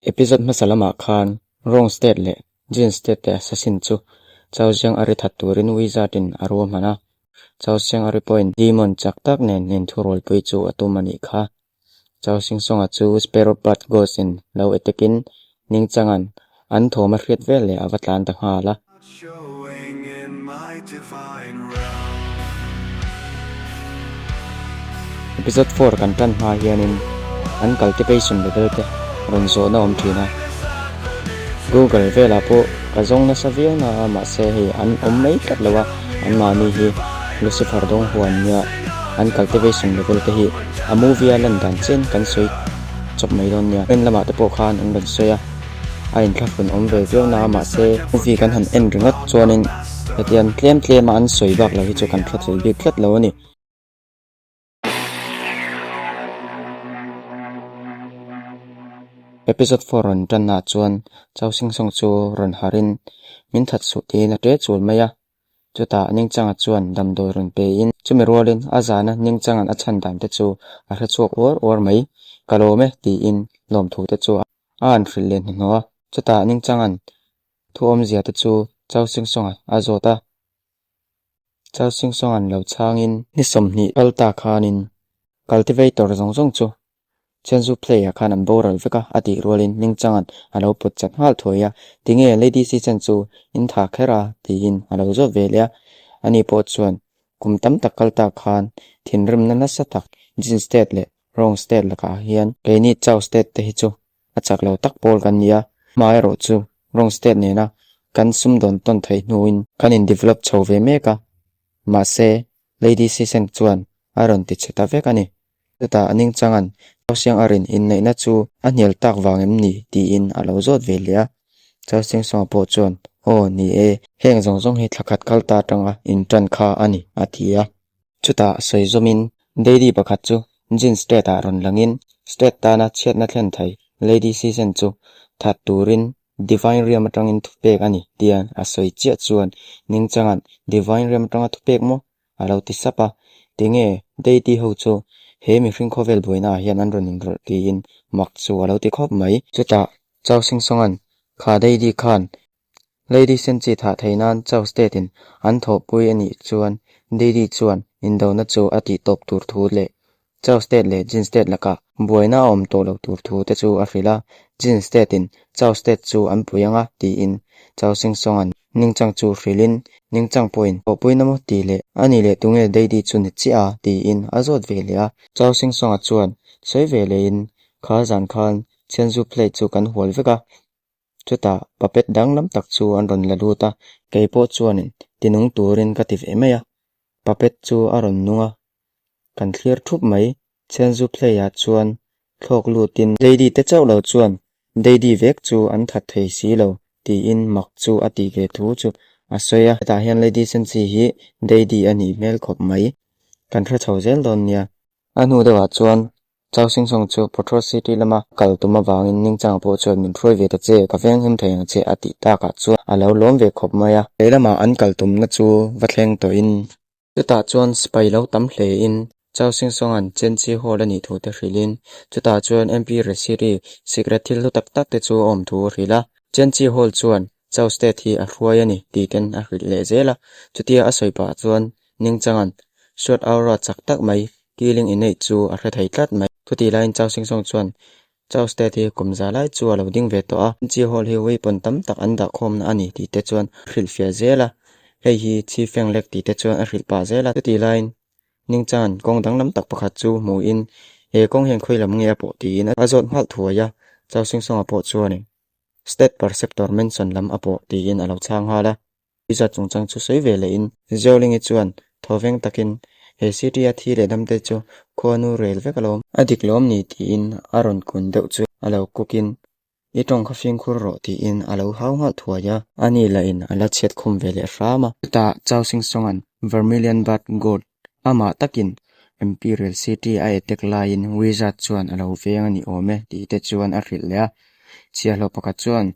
Episode hmasa lamah khan Wrong State leh Jin State te assassin chu Chao Xiang a ri that turin Wizard in a ruahman a. Chao Xiang a ri pawhin Demon chak tak nen inthurualpui chu a tum a nih kha. Chao Xingsonga chu Sparrow Bird Ghost in lo attack in Ningchanga'n an thawm a hriat vel leh a va tlan ta nghal a. Episode 4 kan tan hma hianin an cultivation level te rawn zawhna awm thin a, Google velah pawh ka zawng nasa viau na a mahse hei an awm mai tlat lo a, anmahni hi Lucifer dawng huan nia an cultivation level te hi a movie a lan dan chen kan sawi chawp mai dawn nia. En lamah te pawh khan an rawn sawi a. A inthlahrun awm ve viau na a mahse movie kan han en ringawt chuanin hetiang tlem tlem a an sawi bak lo hi chu kan hre thei bik tlat lo a ni. Episode 4 rawn tanna ah chuan Chau Sing Song chu rawn harin min that suh tiin a ṭe chul mai a. Chutah Ningchanga chuan damdawi rawn pein chumi rualin a zana Ningchanga'n a chhan dan te chu a hre chhuak uar uar mai. Ka lawm e tiin lawmthu te chu a han hrilh leh hnuhnawh a. Chutah Ningchanga'n thu awmzia te chu Chau Singsonga a zawt a. Chau Singsonga'n lo chhangin ni 20 kal ta khanin cultivator zawng zawng chu Chenzu Play-ah khan an boral vek a, a tih rualin Ningchanga'n a lo pawt chat nghal thuai a, Tinge Lady Si Chen chu in tha kher a? tiin a lo zawt ve leh a. Ani pawh chuan kum tam tak kal tak khan thinrimna nasa tak Jin State leh Rong State lakah hian keini Chao State te hi chu a chak lo tak pawl kan ni a, hmaerawh chu Rong State nena kan sumdawn tawn theih hnuin kan in develop chho ve mek a, mahse Lady Si Chen chuan a rawn ti chhe ta vek a ni. Chutah a ningchanga'n Chausiang a rin inneihna chu a hnial tak vang em ni? tiin a lo zawt ve leh a. Chausiang Sawnga pawh chuan, Aw, ni e, heng zawng zawng hi thla khat kal ta atanga intan kha a ni, a ti a. Chutah sawi zawmin Daddy pakhat chu Jin State-ah rawn langin State tana chhiatna thlen thei Lady Season chu that turin Divine Realm atangin thupek a ni, tian a sawi chiah chuan ningchanga'n Divine Realm atanga thupek maw? A lo ti sap a, Tinge Deity ho chu he mihring khawvel buaina ah hian an rawn inrawlh tiin mak chu a lo ti khawp mai. Chutah Chao Sing Songa'n kha Deity khan Lady Senchi thah thei nan Chao State in an thawhpui a nih chuan Deity chuan indona chu a tih tawp tur thu leh Chao State leh Jin State lakah buaina a awm tawh lo tur thu te chu a hrilh a, Jin State in Chao State chu an pui ang a tiin Chao Sing Songa'n Ningchang chu hrilhin Ningchang pawhin thawhpuina maw tih leh a nih leh tunge Deidi chu ni chiah a tiin a zawt ve leh a. Chao Sing Songa chuan sawi ve lehin kha zan khan Chhianzu plate chu kan hual vek a, chutah puppet danglam tak chu an rawn la lut a, kei pawh chuanin tinung turin ka ti ve mai a, puppet chu a rawn nung a, Kan thlir thup mai. Chhenzu Play-ah chuan thlawk lutin Lady te chauh lo chuan Daddy vek chu an that thei si lo tiin mak chu a tih ve thu chu a sawi a. Hetah hian Lady Sensi hi Daddy a nih hmel khawp mai. Kan hre chho zel dawn nia. A hnu deuhah chuan Chau Sing Song chu Patrol City lama kal tum avangin Ningchanga pawh chuan min hruai ve ta che, ka veng him thei ang che a tih takah chuan a lo lawm ve khawp mai a. Lehlamah an kal tumna chu va thleng tawhin Chutah chuan sipai lo tam hlein Chau Sing Songa'n Chenchi Hall a nih thu te hrilhin chutah chuan MP Resiri secret thil hlu tak tak te chu a awm thu a hrilh a. Chenchi Hall chuan Chau State hi a hruai a ni tih ten a hrilh leh zel a. Chutia a sawi pah chuan Ningchanga'n Short Aura chak tak mai Killing Innate chu a hre thei tlat mai. Chutih laiin Chau Sing Song chuan Chau State hi kum za lai chu a lo ding ve tawh a, Chi Hall hi weapon tam tak an dah khawmna a ni tih te chuan a hrilhfiah zel a, hei hi Chi Feng Lek tih te chuan a hrilh pah zel a. Chutih laiin Ningchan kawng danglam tak pakhat chu hmuhin he kawng hian khawi lam nge a pawh tiin a zawt nghalh thuai a, Chau Sing Songa pawh chuanin State Perceptor Mansion lam a pawh tiin a lo chhang nghal a. Pizza chungchang chu sawi ve lehin Ziolingi chuan thawveng takin he city a thi leh damte chu khuanu rel vek alawm. A dik lawm ni tiin a rawn kun deuh chu a lo kukin i tawng kha fimkhur rawh tiin a lo hau nghal thuai a. Ani lahin a la chhiat khum ve leh hram a. Chutah Chao Sing Songa'n Vermilion Bird Gold amah takin Imperial City a attack laiin Wizard chuan a lo veng a ni awm e tih te chuan a hrilh leh a. Chhiahhlawh pakhat chuan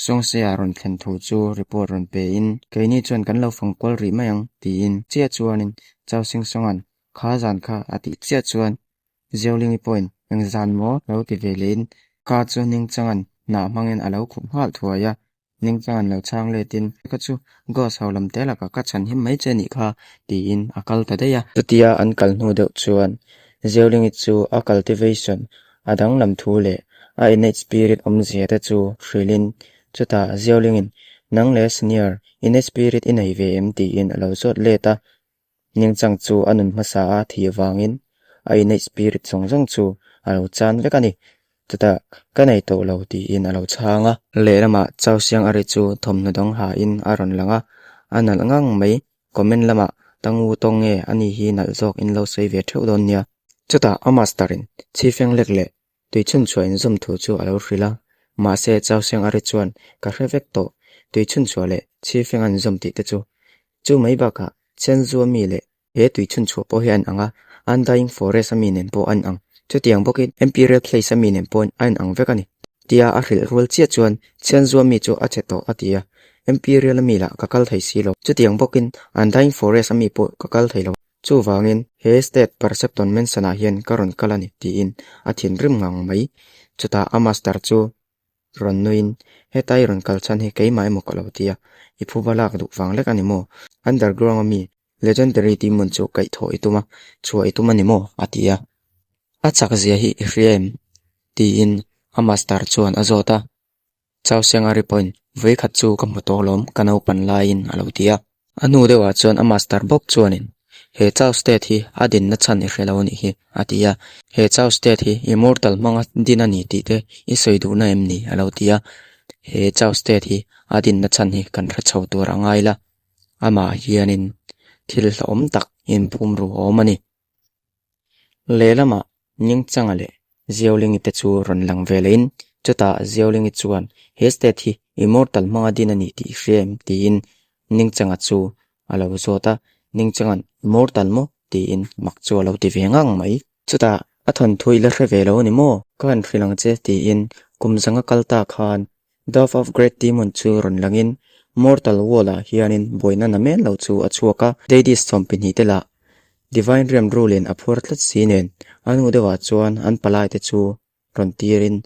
Sawngsea rawn thlen thu chu report rawn pe in, keini chuan kan lo fang kual rih mai ang tiin chiah chuanin Chau Sing Songa'n kha zan kha a tih chiah chuan Ziolingi pawhin eng zan maw lo ti ve leh in ka chu Ningchanga'n hnah hmangin a lo khup nghal thuai a. Ningchangin lo chhang letin, Ka chu Ghost ho lam te lakah ka chhan him mai che nih kha, tiin a kal ta daih a. Chutia an kal hnu deuh chuan Zeulingi chu a cultivation a danglam thu leh a innate spirit awmzia te chu hrilhin chutah Zeulingin, Nang leh senior, innate spirit i nei ve em? tiin a lo zawt let a. Ningchang chu a nun hmasa a thih vangin a innate spirit zawng zawng chu a lo chan vek a ni. Chutah, Ka nei tawh lo tiin a lo chhang a. Lehlamah Chausiang Ari chu thawmhnaw dang hain a rawn lang a, a nalh ngang mai. Comment lamah Tangu tawng nge a ni hi nalh zawk in lo sawi ve theuh dawn nia. Chutah a master in Chhifeng lek leh Tuichhunchhuah inzawm thu chu a lo hrilh a, mahse Chausiang Ari chuan ka hre vek tawh, Tuichhunchhuah leh Chhifeng an inzawm tih te chu. Chu mai bakah Chhianzua mi leh he Tuichhunchhuah pawh hi a inang a, Undying Forest a mi nen pawh a inang. Chutiang bawkin Imperial Place a mi nen pawh a inang vek a ni. Tia a hrilh rual chiah chuan Chhianzua mi chu a che tawh a ti a, Imperial a mi lah ka kal thei si lo. Chutiang bawkin Undying Forest a mi pawh ka kal thei lo. Chuvangin, he State Percepton Mansion-ah hian ka rawn kal a ni, tiin a thinrim ngang mai. Chutah a master chu rawn nuiin, Heta i rawn kal chhan hi keimah emaw ka lo ti a, i phuba lak duh vang lek a ni maw? Underground-a mi Legendary Demon chu kaihthawh i tum a, chhuah i tum a ni maw? a ti a. A chak zia hi i hria em? tiin a master chuan a zawt a. Chausiangari pawhin, Vawikhat chu ka hmu tawh lawm, ka naupan laiin a lo ti a. A hnu deuhah chuan a master bawk chuanin, He Chau State hi a dinna chhan i hre lo anih hi, a ti a. He Chau State hi Immortal hmanga din a ni tih te i sawi duhna em ni? a lo ti a. He Chau State hi a dinna chhan hi kan hre chho tur a ngai la, amah hianin thil hlauhawm tak inphum ru a awm a ni. Lehlamah Ningchanga leh Ziaolingi te chu rawn lang ve lehin chutah Ziaolingi chuan he state hi Immortal hmanga din a ni tih i hria em tiin Ningchanga chu a lo zawt a, Ningchanga'n Immortal maw tiin mak chu a lo ti ve ngang mai. Chutah a thawnthu i la hre ve lo a ni maw? Ka han hrilh ang che tiin kum zanga kal ta khan Dove of Great Demon chu rawn langin Mortal World ah hianin buaina na men lo chu a chhuak a, Deities sawmpihnih te lah Divine Realm Rule in a phuar tlat si nen a hnu deuhah chuan an palai te chu rawn tirin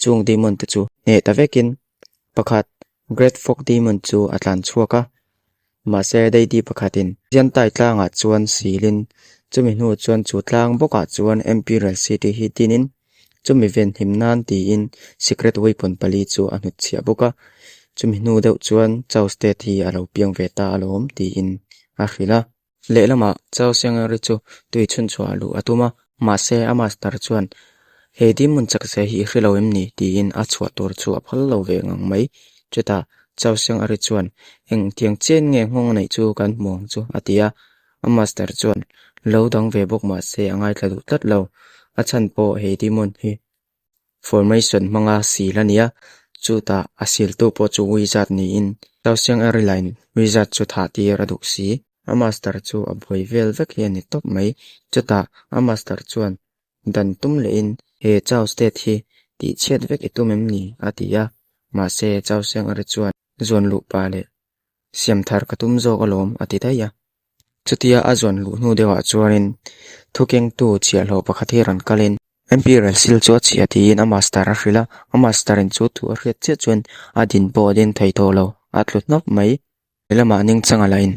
chung demon te chu hneh ta vekin pakhat Great Fog Demon chu a tlan chhuak a, mahse deity pakhatin Jiantai tlangah chuan silin chumi hnu chuan chu tlang bawkah chuan Imperial City hi dinin Chumi venhim nan tiin secret weapon pali chu a hnutchhiah bawk a, chumi hnu deuh chuan Chau State hi a lo piang ve ta alawm tiin a hrilh a. Lehlamah Chau Siangeri chu tui chhunchhuah luh a tum a, mahse a master chuan He demon chakzia hi i hre lo em ni? tiin a chhuah tur chu a phal lo ve ngang mai. Chutah Chau Siangeri chuan Engtiang chen nge nghawng neih chu kan hmu ang chu a ti a, A master chuan lo dang ve bawk mah se a ngaithla duh tlat lo. A chhan pawh he demon hi formation hmanga sil a nia, chutah a siltu pawh chu wizard niin Chaosiang Airline wizard chu thah tir a duh si. A master chu a buai vel vek hi a ni tawp mai. Chutah a master chuan dan tum lehin he Chao state hi tihchhiat vek i tum em ni? a ti a. Mahse Chaosiang Airline chuan zuan luh pah leh Siam thar ka tum zawk alawm a ti daih a. Chutia a zawn luh hnu deuhah chuanin thukengtu chhiahhlawh pakhat hi rawn kalin Imperial Seal chu a chhia tiin a master a hrilh a, a master in chu thu a hriat chiah chuan a din pawh a din thei tawh lo, a tlu hnawp mai. Lehlamah Ningchanga lahin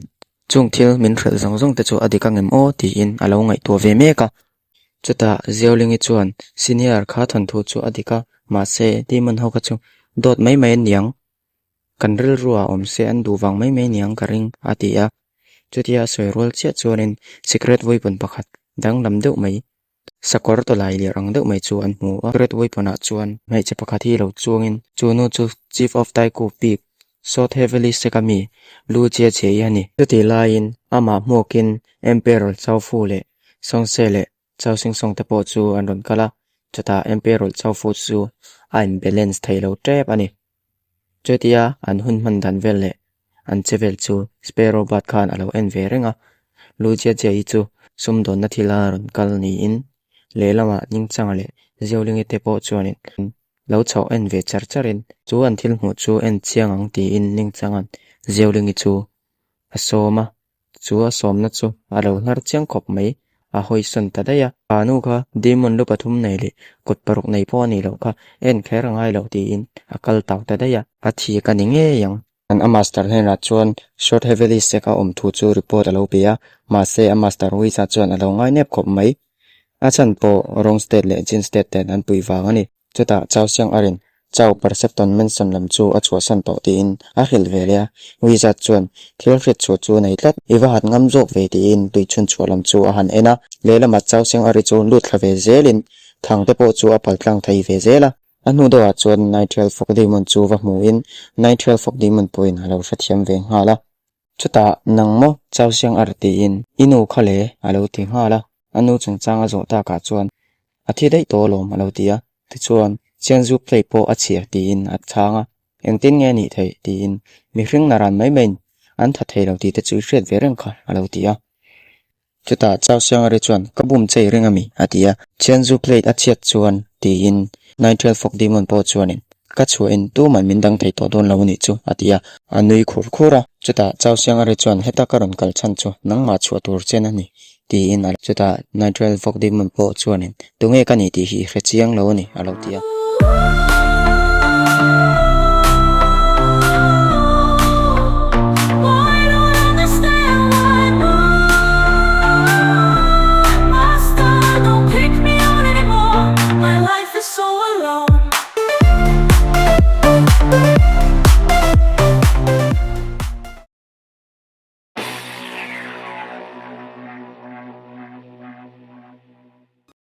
chung thil min hrilh zawng zawng te chu a dik angem aw tiin a lo ngaihtuah ve mek a. Chutah Ziaolingi chuan Senior kha thawnthu chu a dik a, mahse Demon ho kha chu dawt mai mai an niang Kan rilruah awm se an duh vang mai mai niang ka ring, a ti a. Chutia a sawi rual chiah chuanin secret weapon pakhat danglam deuh mai, sakawr tawlai lir ang deuh mai chu an hmu a. Secret weapon ah chuan hmeichhe pakhat hi lo chuangin chu nu chu Chief of Taikoo Peak, South Heavenly Sect a mi, Lu Jie Jie hi a ni. Chutih laiin amah hmuakin Emperor Chao Fu leh Song Se leh Chao Sing Song te pawh chu an rawn kal a, chutah Emperor Chao Fu chu a in balance thei lo tep a ni. Chutia an hun hman dan vel leh an che vel chu Sparrow Bird khan a lo en ve reng a, Lu Jia Jia hi chu sumdawnna thila rawn kal niin lehlamah Ningchanga leh Ziolingi te pawh chuanin lo chhoh en ve char charin chu an thil hmuh chu en chiang ang tiin Ningchanga'n Ziolingi chu a sawm a, chu a sawmna chu a lo hnar chiang khawp mai. a hawi sawn ta daih a. Kha nu kha demon lu pathum nei leh kut paruk nei pawh a nih loh kha, en kher a ngai loh tiin a kal tau ta daih a. A thik a ni ngei ang. An a master hnenah chuan Short Heavily Sek a awm thu chu report a lo pe a, mahse a master Wisa chuan a lo ngai nep khawp mai. A chhan pawh Rong State leh Jin State ten an pui vang a ni. Chutah Chao Siang Arin Chao Percepton Mansion lam chu a chhuahsan tawh tiin a hrilh ve leh a, Wizard chuan thil hriat chhuah chu a nei tlat. I va han ngam zawk ve tiin tui chhun chhuah lam chu a han en a, lehlamah Chao Siang Ari chu lut thla ve zelin thang te pawh chu a pal tlang thei ve zel a. A hnu deuhah chuan Nighthill Fog Demon chu va hmuin Nighthill Fog Demon pawhin a lo hrethiam ve nghal a. Chutah, Nang maw? Chau Siang Ar tiin i nu kha le a lo ti nghal a. A nu chungchang a zawh takah chuan a thi daih tawh alawm a lo ti a. Tichuan, Chianzu plate pawh a chhia tiin a chhang a. Engtin nge a nih theih? tiin mihring naran mai maiin an tha thei lo tih te chu i hriat ve reng kha a lo ti a. Chutah Chau Siangari chuan, Ka bum che i ring a mi? a ti a. Chianzu plate a chhiat chuan tiin Nighthill Fog Demon pawh chuanin, Ka chhuahin tuman min dang thei tawh dawn lo a nih chu, a ti a. A nui khur khur a. Chutah Chau Siangari chuan, Heta ka rawn kal chhan chu nangmah chhuah tur chen a ni, tiin a. Chutah Nighthill Fog Demon pawh chuanin, Tunge ka ni tih hi i hre chiang lo a ni, a lo ti a.